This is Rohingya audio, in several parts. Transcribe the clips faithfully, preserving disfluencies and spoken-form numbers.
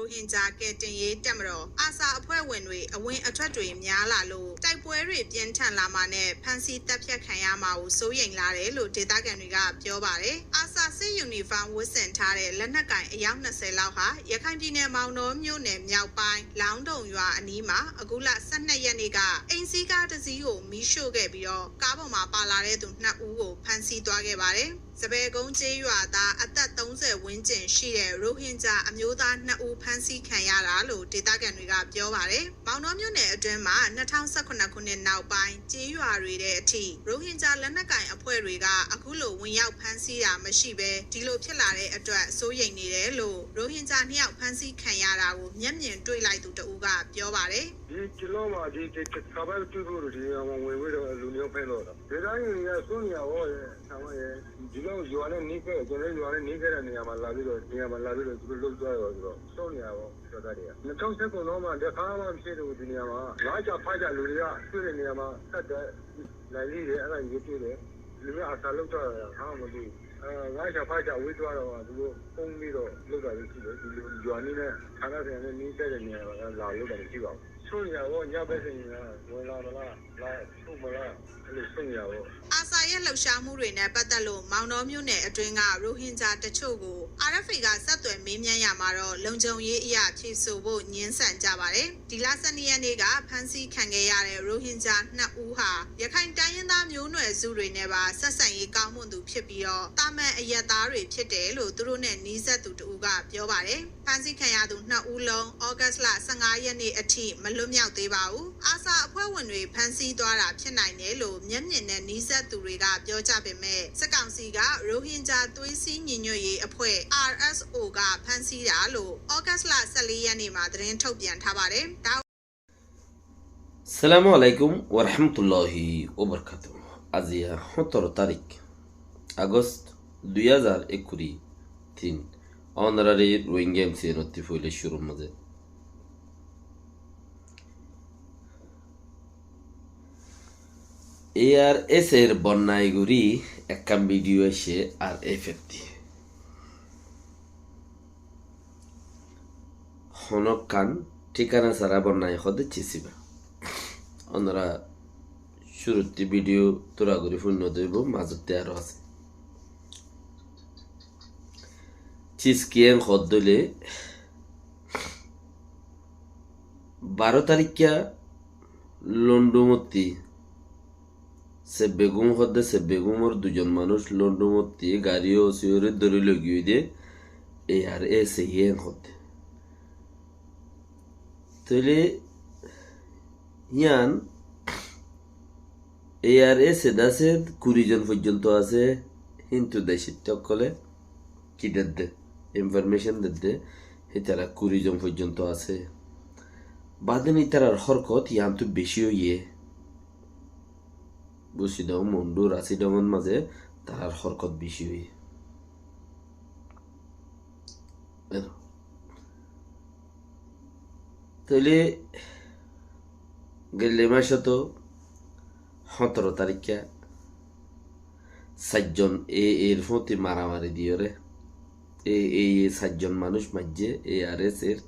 ရိုဟင်ဂျာကယ်တင်ရေးတပ်မတော် အာဆာအဖွဲ့ဝင်တွေ အဝင်အထွက်တွေများလာလို့ တိုက်ပွဲတွေပြင်းထန်လာမှာနဲ့ ဖမ်းဆီးသတ်ဖြတ်ခံရမှာကို စိုးရိမ်လာတယ်လို့ ဒေသခံတွေကပြောပါတယ်။ အာဆာစစ်ယူနီဖောင်းဝတ်ဆင်ထားတဲ့ လက်နက်ကိုင်အယောက်နှစ်ဆယ်လောက်ဟာ ရခိုင်ပြည်နယ် မောင်တောမြို့နယ်မြောက်ပိုင်း လောင်းတုံရွာအနီးမှာ အခုလဆယ့်နှစ်ရက်နေ့က အိမ်စီးကားတစ်စီးကိုမီးရှို့ခဲ့ပြီးတော့ ကားပေါ်မှာပါလာတဲ့သူနှစ်ဦးကို ဖမ်းဆီးသွားခဲ့ပါတယ်။ စပယ်ကုန်းကျေးရွာသား အသက်သုံးဆယ်ဝန်းကျင်ရှိတဲ့ ရိုဟင်ဂျာအမျိုးသားနှစ်ဦး ဖမ်းဆီးခံရတာလို့ ဒေသခံတွေကပြောပါတယ်။ မောင်တောမြို့နယ်အတွင်းမှာ နှစ်ထောင်ဆယ့်ခုနစ်ခုနှစ်နောက်ပိုင်း ကျေးရွာတွေထဲအထိ ရိုဟင်ဂျာလက်နက်ကိုင်အဖွဲ့တွေက အခုလိုဝင်ရောက်ဖမ်းဆီးတာမရှိဘဲ ဒီလိုဖြစ်လာတဲ့အတွက် စိုးရိမ်နေတယ်လို့ ရိုဟင်ဂျာနှစ်ယောက် ဖမ်းဆီးခံရတာကို မျက်မြင်တွေ့လိုက်သူတစ်ဦးက ပြောပါတယ်။ ဒီတစ်လောမှာ ဒီတစ်ခါပဲတွေ့ဖို့ ဒီနေရာမှာဝင်ပြီးတော့ လူနှစ်ယောက်ဖမ်းသွားတာ။ ဒေသခံတွေက စိုးရိမ်ရပါဘူး။ ဆရာမရယ်၊ ဒီလောက်ရွာနဲ့နီးကပ်၊ ကျွန်တော်တို့ရွာနဲ့နီးကပ်တဲ့နေရာမှာလာပြီးတော့၊ နေရာမှာလာပြီးတော့ သူတို့လုပ်သွားတယ်ဆိုတော့ စိုးရိမ်ရပါဘူး၊ ရွာသားတွေက။ နှစ်ထောင်ဆယ့်ခုနစ်လောက်မှာ တစ်ခါမှမရှိသေးဘူး၊ ဒီနေရာမှာ ငါးရှာဖါရှာလူတွေက တွေ့တဲ့နေရာမှာ သတ်တယ်၊ လိုက်လီတယ်၊ အဲ့ဒါကြီးတွေ့တယ်။ လူမျိုး အသံလုပ်သွားတာ ဘာမှမတွေ့ဘူး။ အဲ၊ ငါးရှာဖါရှာဝေးသွားတော့ သူတို့ဖုံးပြီးတော့ လုပ်တာပဲရှိတယ်။ ဒီလိုရွာနီးနဲ့ ဌာနဆိုင်ရာနဲ့နီးစပ်တဲ့နေရာမှာ လာလုပ်တာမရှိပါဘူး။ စိုးရိမ်ရပါဘူး၊ ညဘက်ဆိုရင် ဝင်လာမလား၊ လာရှို့မလား၊ အဲ့လိုစိုးရိမ်ရပါဘူး။ အာဆာရဲ့လှုပ်ရှားမှုတွေနဲ့ပတ်သက်လို့ မောင်တောမြို့နယ်အတွင်းက ရိုဟင်ဂျာတချို့ကို အာရ်အက်ဖ်အေက ဆက်သွယ်မေးမြန်းရာမှာတော့ လုံခြုံရေးအရ ဖြေဆိုဖို့ ငြင်းဆန်ကြပါတယ်။ ဒီလဆယ့်နှစ်ရက်နေ့က ဖမ်းဆီးခံခဲ့ရတဲ့ ရိုဟင်ဂျာနှစ်ဦးဟာ ရခိုင်တိုင်းရင်းသားမျိုးနွယ်စုတွေနဲ့ပါ ဆက်ဆံရေးကောင်းမွန်သူဖြစ်ပြီးတော့ သာမန်အရပ်သားတွေဖြစ်တယ်လို့ သူတို့နဲ့နီးစပ်သူတစ်ဦးက ပြောပါတယ်။ ဖမ်းဆီးခံရသူနှစ်ဦးလုံး သြဂုတ်လဆယ့်ငါးရက်နေ့အထိ မလွတ်မြောက်သေးပါဘူး။ အာဆာအဖွဲ့ဝင်တွေ ဖမ်းဆီးသွားတာဖြစ်နိုင်တယ်လို့ မျက်မြင်နဲ့နီးစပ်သူတွေက ပြောကြပေမဲ့ စစ်ကောင်စီက ရိုဟင်ဂျာသွေးစည်းညီညွတ်ရေးအဖွဲ့ အာရ်အက်ဖ်အိုက ဖမ်းဆီးတာလို့ သြဂုတ်လဆယ့်လေးရက်နေ့မှာ သတင်းထုတ်ပြန်ထားပါတယ်။ ဒါ Assalamu alaikum warahmatullahi wabarakatuh. Aijja hóñtoro tarík, August, dui házar ekkuri tin. Ónorari Rohingya M C N ottú foila cúrur mazé A R S er bonnai gorí ekkán video aiccé R F ottú. Honókkán thíkana sára bonnai hoódde cis íba. Ónora cúruttú video tura gorí fúinno dóibo, mazottú aró asé. Cis kiyén hoódde óile, baró taríkka London ottú Sebbegum hoódde, Sebbegumor dui zon manúic London ottú garí ósi óre dóri loi giyói dé, A R S A yén hoódde. Tóile yían A R S A de asé, kuri zon foijjonto asé, kintu decóitta ókkole ki dedde, information dedde, hítara kuri zon foijjonto asé. Baade ítarar hórkot yíantu bicí óiye. Busidong, Mondu, Rasidongot mazé tarar hórkot bicí óiye. Eno. Tóile gelle macót hóñtoro taríkka sair zon A A r fúañti maramari diyóre, A A e sair zon manúic maijjé, A R S A r.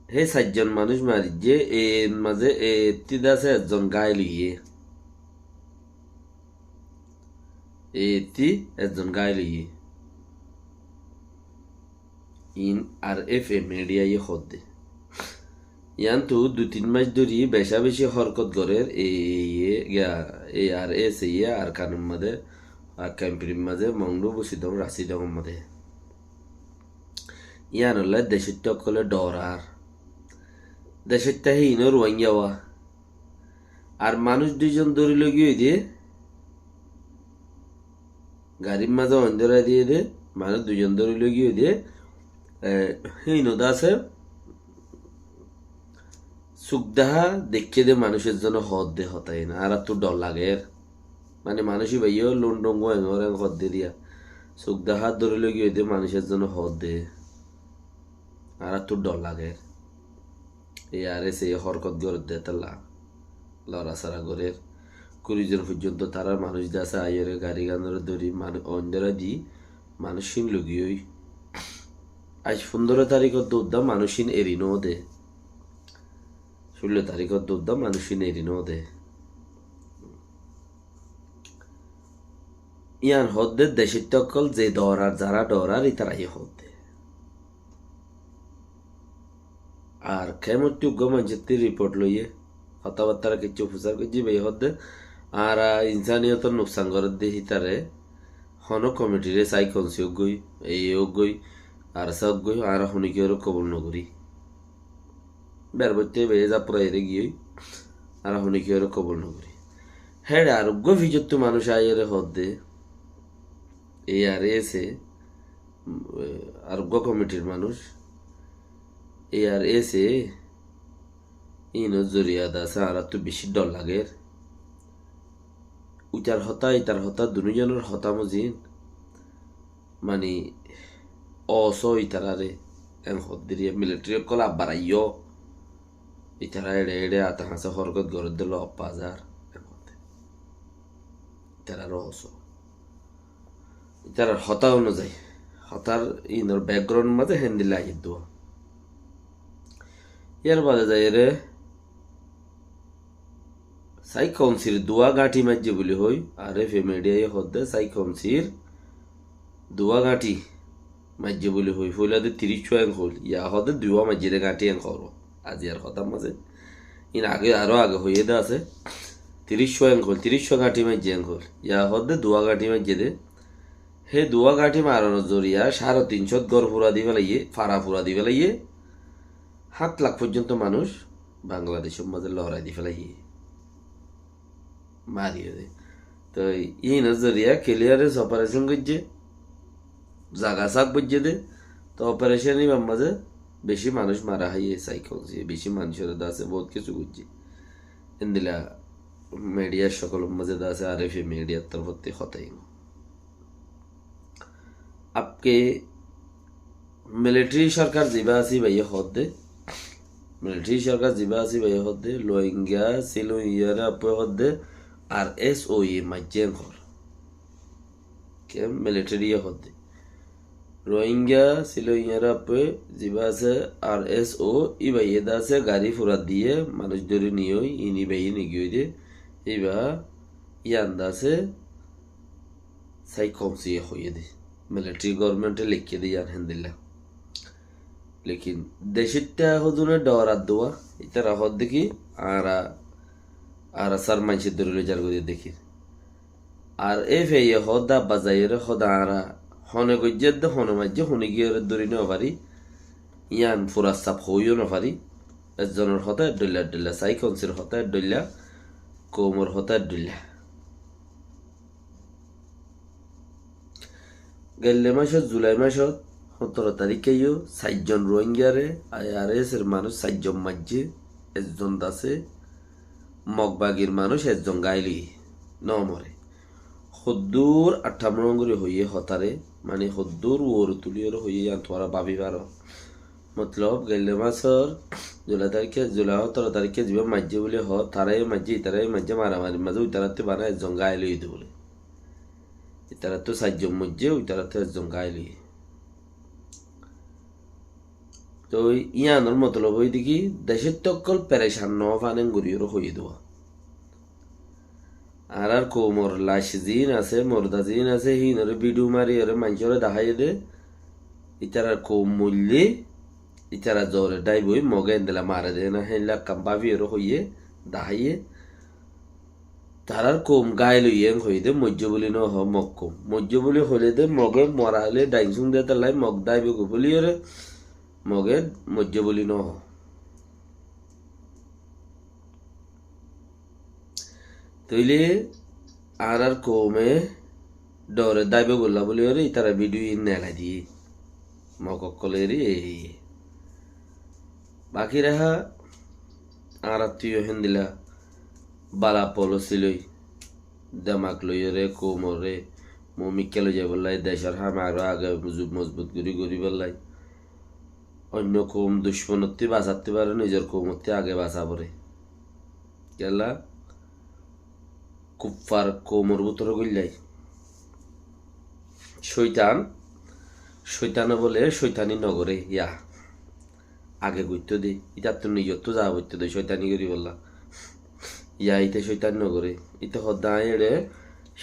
Hé sair zon manúic maijjé, A A r mazé A A ttu de asé ekzon gáil óiye. A A ttu ekzon gáil óiye. Iín R F A media ye hoódde. Yíantu dui tin mac dóri becá-becí hórkot gorér A A ye, giya, A R S A ye Arkanor mazé, Arkan Pirim mazé, Mongdu, Busidong, Rasidongor mazé. Yíanolla decóitta ókkole dhorar. Decóitta hé ino Ruáingga wa. Ar manúic dui zon dóri loi giyói dé, garir mazé oin dórai diyé dé, manúic dui zon dóri loi giyói dé, e, híinot asé, suk dahá deikké dé manúic ezzone hoódde hotá iín, añárattú dhor lager. Mane manúic íbayó London gúa engor eng hoódde diya. Suk dahá dóri loi giyói dé manúic ezzone hoódde. Añárattú dhor lager. A R S A ye hórkot gorédde tálla. Lorasora gorér. Kuri zon foijjonto tarár manúic de asé aiyóre gariganore dóri manu-, oin dórai di manúic híin loi giyói. Aij fundóro tarikót dúdda manúic ín eri nóde. Cúllo tarikót dúdda manúic ín eri nóde. Yían hoódde decóitta ókkol ze doorar, zará doorar, ítara yó hoódde. Ar kemottu uggúa maincóttu riport loiyé, hotábattára kiccú fusár goijjé, íba yó hoódde, añára insániyotor nuksan gorédde hítare, honó komitiré saikonsi óggoi, eye óggoi, arsa óggoi, añára honikiyóre kobul nogorí. Berboitte íba yó zapuraiyóre giyói, añára honikiyóre kobul nogorí. Héçe ar uggúa fisóttu manúic aiyóre hoódde, e ar ese, ar uggúa komitir manúic, e ar ese, ínor zoriya de asé, añáráttu bicí dhor lager. Uitar hotá, itar hotá, dunúzonor hotá mozin. Mani, oso itarare, en hoddiriya, militari ókkol abbar aiyó. Itara eçe eçe ata hañsé horgot gorédde lobba zar, en hoddé. Itarar oso. Itarar hotá onuzai, hotár inor background mazé héndilla aiyér dua. Yar bade zaiyóre Saikonsiir dua gañthi maijjé buli hoi, R F A media ye hoódde Saikonsiir dua gañthi maijjé buli hoi, foila de tiríc cúa en hoil, ya hoódde dua maijjé de gañthi en hoór. Aziyar hotár mazé. In age aró age hoiyé de asé. Tiríc cúa en hoil, tiríc cúa gañthi maijjé en hoil. Ya hoódde dua gañthi maijjé de. Hé dua gañthi maronor zoriya sáre tin cót gór fura di felaiyé, fara fura di felaiyé. Háñt lak foijjonto manúic Bangladecór mazé lorai di felaiyé. Mariyé de. Toi inor zoriya clearance operation goijjé, zaga saf goijjé de. Toi operation ibar mazé beci manúic mara háiye, Saikonsiye beci manúicoré de asé bout kessú goijjé. Endilla media sokkolor mazé de asé, R F A mediar torfótti hotá inó. Abke militari sorkar ziba asé íbaye hoódde, militari sorkar ziba asé íbaye hoódde, Rohingya, Silo iyáre appe hoódde, R S O ye maijjé en hoór. Ke militari ye hoódde. Rohingya, Silo iyáre appe ziba asé R S O, íbaye de asé gari fura diye, manúic dóri niyói, in íbaye nigiyói de, íba, yían de asé, Saikonsiye hoiyé de, militari government e leikké de yían héndilla. Lekin decóitta hodune dhorar dua, itara hoódde ki, añára, añára sar maincé dóri loi zargoi de dekír. R F A ye hoódde abba zaiyóre hoódde añára hone goijjé de, hone maijjé, hone giyóre dóri no fari, yían fura saf hoóiyo no fari. Ezzonor hotá eddhoilla eddhoilla, Saikonsiir hotá eddhoilla, koumor hotá eddhoilla. Gelle macót, Julai macót, hóttoro tarikká yó sairjon Rohingyare I R S or manúic sairjon maijjé, ezzon de asé, Mog bagir manúic ezzon gail óiye, no more. Hoddúr attamoron gorí hoiyé hotáre, mani hoddúr uore tuliyóre hoiyé yían tuáñra báfi faro. Motlob, gelle masór Julai tarikká, Julai hóttoro tarikká zibá maijjé buli hoó, tará yó maijjé, itará yó maijjé, maramarir mazé uitarattú bana ezzon gail óiye de buli. Itarattú sairjon moijjé, uitarattú ezzon gail óiye. Toi yíanor motolob óilde ki, decóitta ókkol perecan no fán en gorí yóre hoiyé dua. Añárar koumor lac ziín asé, morda ziín asé, híinoré bídiyo mariyóre maincóre daháiye de, itarar koum moille, itara zore dháiboi, Moge endilla mare de na, héilla ekkán báfiyóre hoiyé, daháiye. Tarár koum gail óiye en hoiyé de, moijjé buli no hoó Mog koum. Moijjé buli hoilé de Moge mora óile dhain sung de tállai Mog dháibo goi buli yóre Moge moijjé buli no hoó. Tóile añárar koume dhore dháibo golla buli yóre ítara bídiyo iín nelai diyé. Mog ókkole eri ei. Baki raha añárattú yó héndilla bála polisi loi, demak loiyóre, koumoré mumikká loi zaibólla, decór ham aró age mozu-, mozbut gorí goríbolla. Oinno koum ducmonottú basattú fare, nizor koumottú age basa fore. Kiyólla? Kuffar koumor bútore goillai. Cóitan Cóitane bóle cóitani nogoré, yá. Age goittó de, ítattú nizottú za foittó de cóitani goríbolla. Yá, íte cóitani nogoré. Íte hoódde aññí eçé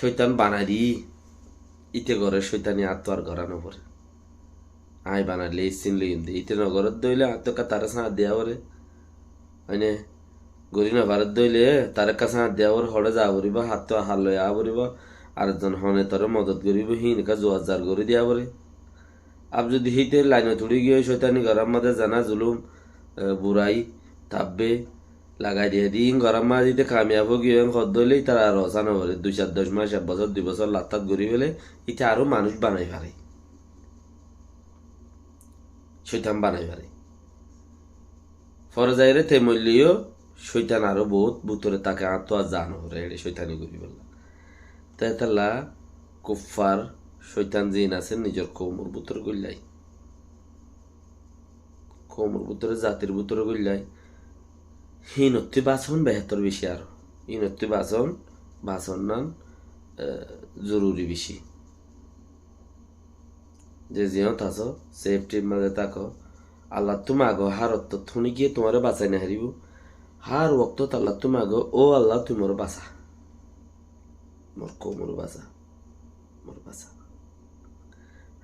cóitan banai di. Íte goré cóitani, añáttu ar gorá noforé. Aññí banailé issín loiyum de. Íte nogoré de óile añáttu ekká taré sáñt diya foré. Aine gorí nofaré de óile taré ekká sáñt diya foré, hoçé za foribó, háttú hár loi aá foribó, ar ekzon hone toré modot goríbo, híin ekká zuar zar gorí diya foré. Ab zodi híte lainot uçí giyé, cóitani gorár mazé zená, zulum, e, burai, tabbe, lagai diye de, ín gorár mazé íte kamiyab ói giyé, en hoódde óile ítar ar osá noforé, dui sair doc mac, ek bosór, dui bosór lattát gorí fele, íte aró manúic banai faré. Cóitan banai faré. Fore zaiyóre te moilleyó cóitan aró bout bútore táke, añáttu ar za noforé, eçé cóitani goríbolla. Te hétolla kuffar cóitan ziín asé nizor koumor bútore goillái. Koumor bútore, zatir bútore goillái. Híinottú basón behétor bicí aró. Híinottú basón, basón nan, e, zoruri bicí. Ze ziyót asó, seftir mazé táko. Allattú mago, hár ottót, honíkiyé tuáñre basai nofaribó. Hár woktót Allattú mago, ó Alla, tui more basa. Mor koumore basa. More basa.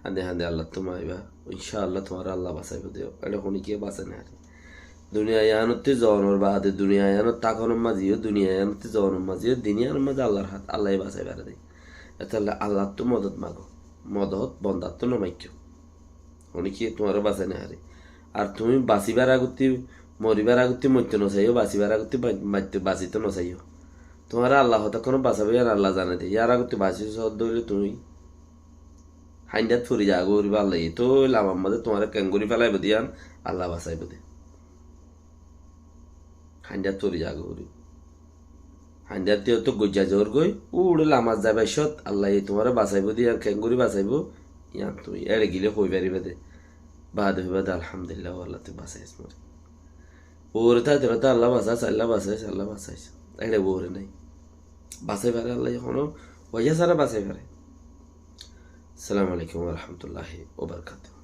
Hande hande Allattú maiba. Incá Alla tuáñre Alla basaibó de. Eçé honíkiyé basai nofaré. Duniya yíanottú zonor baade, duniya yíanot tákonor mazé yó, duniya yíanottú zonor mazé yó, din yíanor mazé Allar hát, Allaye basai faré de. Hétolla Allattú modot mago. Modot bondattú nomaikko. Honíkiyé tuáñre basai nofaré. Ar tuñí basíbar agottí, moribár agottí moitto nosaiyó, basíbar agottí ba-, maitto, basitó nosaiyó. Tuáñre Alla hotákkone basaibó yían Alla zane de. Yár agottí basí sódde óile tuñí haindát fori zagói foribo Allaye. Toi lamar mazé tuáñre keéngorí felaibó de yían Alla basaibó de. Haindát fori zagói foribo. Haindát diyottú goijja zoór goi, uçé lamat zaibar cót Allaye tuáñre basaibó de yían, keéngorí basaibó, yían tuñí eçé gilé hoi faribá de. Baade hoibá de, Alhamdulillah, ó Alla, tui basaiyós more. Uore táite táite Alla basaiyós, Alla basaiyós, Alla basaiyós. Eçé uore nái. Basai faré Allaye, honó wajá sára basai faré. Assalamu alaikum wa rahmatullahi wa barakatuhu.